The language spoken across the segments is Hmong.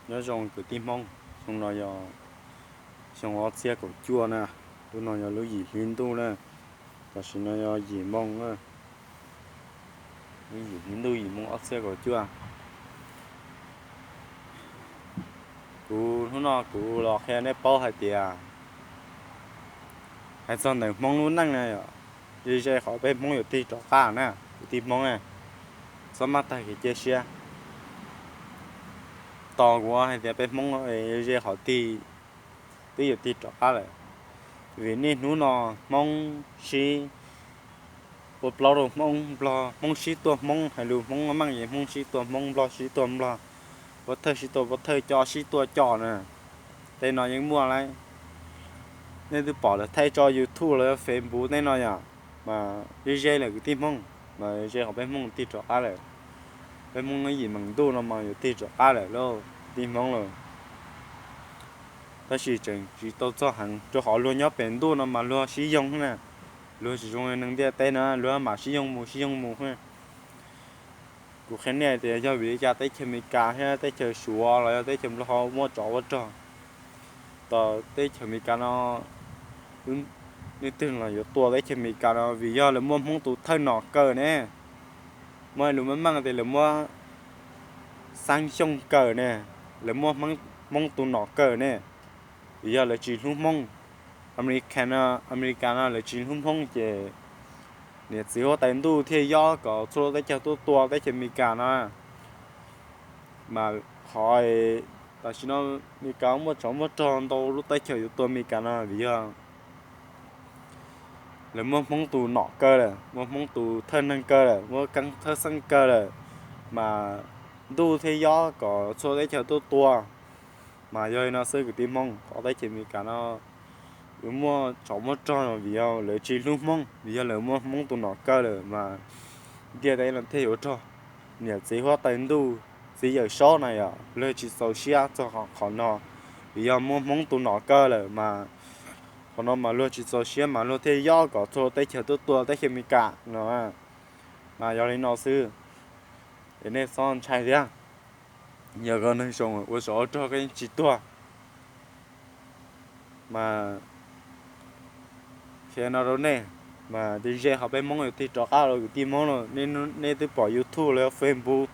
Nyob zoo kwv tij Hmoob, xyoo no yog xyoo ob txhiab kaum cuaj na, lub no yog lub yim hli ntuj na, tam sim no yog yim moo, lub yim hli ntuj yim moo ob txhiab kaum cuaj. Kuv hnub no kuv los qhia nej paub hais tias, hais txog ntawm Hmoob lub neej na, ze ze qhov peb Hmoob yuav tig rov qab na, kwv tij Hmoob na, txhob maj tag kev cia siab. Tos kuv hais tias peb Hmoob ze qhov tig, twb yuav tig rov qab lawm. Vim niaj hnub no Hmoob sib ua plaub rau Hmoob Nplog, Hmoob sib tua Hmoob, hais lus Hmoob meej ces Hmoob sib tua Hmoob, Nplog sib tua Nplog, Pov Thawj sib tua Pov Thawj, Co sib tua Co na. Tej no yeej muaj lawm. Nej twb pom lawv thaij tso YouTube los yog Facebook tej no yom, mas ze ze lawm kwv tij Hmoob, mas ze qhov peb Hmoob tig rov qab lawm. Peb Hmoob yim meem ntuj no mas yuav tig rov qab lawm lauj kwv tij Hmoob lauj. Tab sis tseem tsis tau txog heev rau qhov luag nyob pem ntuj no mas luag sib yoog na, luag tsis zoo neeg ntiaj teb na, luag mam sib yoog mus sib yoog mus. Kuv qhia nej tias yog vim li cas teb chaws Amelikas thiab teb chaws Suav los yog teb chaws Nplog ho muaj tsov muaj rog. Tos teb chaws Amelikas no, leej twg los yuav tua teb chaws Amelikas no vim yog lawv muaj Hmoob tus thawj nom kaw ne. Muaj lus meej meej tias lawv muab Xab Xyooj kaw ne, lawv muab Hmoob tus nom kaw ne. Vim yog lawv tsis hlub Hmoob. Amelikas no, Amelikas no lawv tsis hlub Hmoob ces niam txiv huab tais ntuj thiaj yob kom txhua lub teb chaws tuaj tua teb chaws Amelikas no. Mas qhov tam sim no Amelikas muaj tsov muaj rog ntau lub teb chaws yuav tua Amelikas no vim yog lawv muab Hmoob tus nom kaw lawm, muab Hmoob tus thawj neeg kaw lawm, muab Keeb thawj xeeb kaw lawm, mas ntuj thiaj yob kom txhua teb chaws tuaj tua. Mas yog li no xwb kwv tij Hmoob, qhov teb chaws Amelikas no yuav muaj tsov muaj rog vim yog lawv tsis hlub Hmoob, vim yog lawv muab Hmoob tus nom kaw lawm mas ntiaj teb no thiaj yuav rog. Niam txiv huab tais ntuj, txiv Yawm Saub na yom, luag tsis txaus siab txog qhov no, vim yog muab Hmoob tus nom kaw lawm mas qhov no mas luag tsis txaus siab mas luag thiaj yob kom txhua teb chaws tuaj tua teb chaws Amelikas no. Mas yog li no xwb, es nej txhob ntshai thiab. Yog koj neeg zoo ua tsov ua rog koj yeej tsis tuag. Mas qhia no rau nej, mas ze ze qhov peb Hmoob yuav tig rov qab los kwv tij Hmoob no, nej twb pom YouTube los yog Facebook,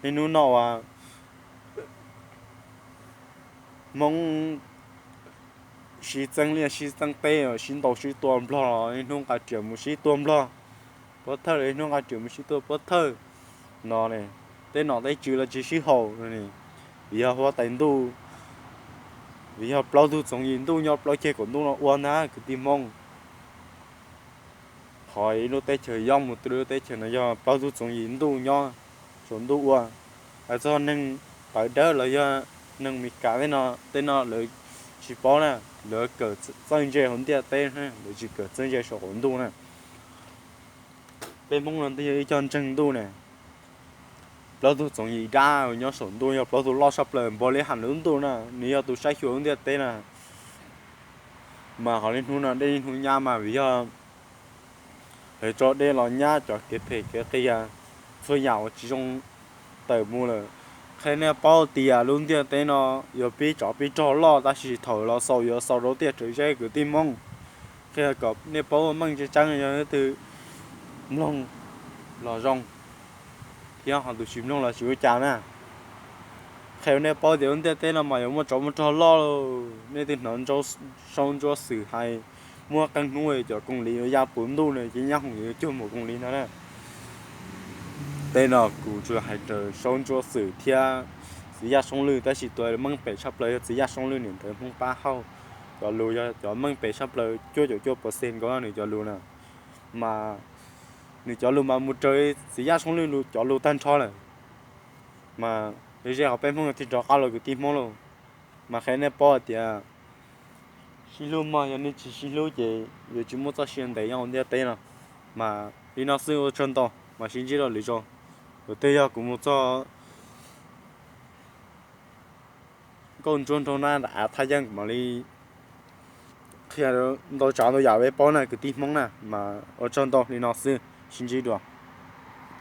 niaj hnub no uas Hmoob sib txeeb liaj sib txeeb teb, sib ntaus sib tua Nplog, niaj hnub nqa riam mus sib tua Nplog, Pov Thawj los niaj hnub nqa riam mus sib tua Pov Thawj no ne, tej nom tej tswv los tsis sib haum, vim yog huab tais ntuj, vim yog plaub tug txoov yim ntuj nyob plaub ceg kaum ntuj no ua ntag kwv tij Hmoob. Qhov ib lub teb chaws yob mus rau lub teb chaws no yog plaub tug txoov yim ntuj nyob saum ntuj ua. Hais txog neeg tawv dawb los yog neeg Amelikas tej no, tej no lawv tsis paub na, lawv kawm txawj ntse hauv ntiaj teb, lawv tsis kawm txawj ntse saum qaum ntuj na. Peb Hmoob no twb yog ib co ntseeg ntuj ne. Plaub tug txoov yim dab nyob saum ntuj yog plaub tug loj tshaj plaws npaum li haj lub ntuj na, nws yog tus saib xyuas lub ntiaj teb na. Mas qhov niaj hnub no dej niaj hnub nyab mas vim yog lawv tso dej los nyab cov kev phem kev qias, txhua yam uas tsis zoo tawm mus lawm. Qhia nej paub tias lub ntiaj teb no yuav pib tsov pib rog loj tab sis thaum los xaus yuav xaus rau tiaj rau zeb kwv tij Hmoob. Qhia kom nej paub meej tseeb tseeb, yog leej twg mloog los zoo, thiab ho tus tsis mloog los tsis ua cas na. Qhia nej paub tias lub ntiaj teb no mas yuav muaj tsov muaj rog loj. Nej twb hnov Saub Ntsuab Xwm hais muaj qee hnub cov koos lis yuav ya puv ntuj na, ces nyab hoom yuav cuag npaum koos lis no na. Tej no kuv tsuas hais raws Saub Ntsuab Xwm thiab Txiv Yaj Soob Lwj, tab sis tus meej pem tshaj plaws yog Txiv Yaj Soob Lwj, niam ntawv Hmoob pab hauj. Cov lus yog cov meej pem tshaj plaws cuaj caum cuaj percent nkaus nws cov lus na. Mas nws cov lus mas mus raws Txiv Yaj Soob Lwj cov lus tag nrho lawm. Mas ze ze qhov peb Hmoob yuav tig rov qab los kwv tij Hmoob lauj. Mas qhia nej paub hais tias sib hlub mog, yog nej tsis sib hlub ces yuav tsis muaj txoj sia ntev nyob hauv ntiaj teb no. Mas li no xwb, ua tsaug ntau, mas sib ntsib rau lwm zaus. Tus twg yog kuv mus txog nkauj ntsuab nraug nab nram av thaj yeeb mam li qhia ntau tsav ntau yam peb paub na kwv tij Hmoob na. Mas ua tsaug ntau, li no xwb, sib ntsib dua.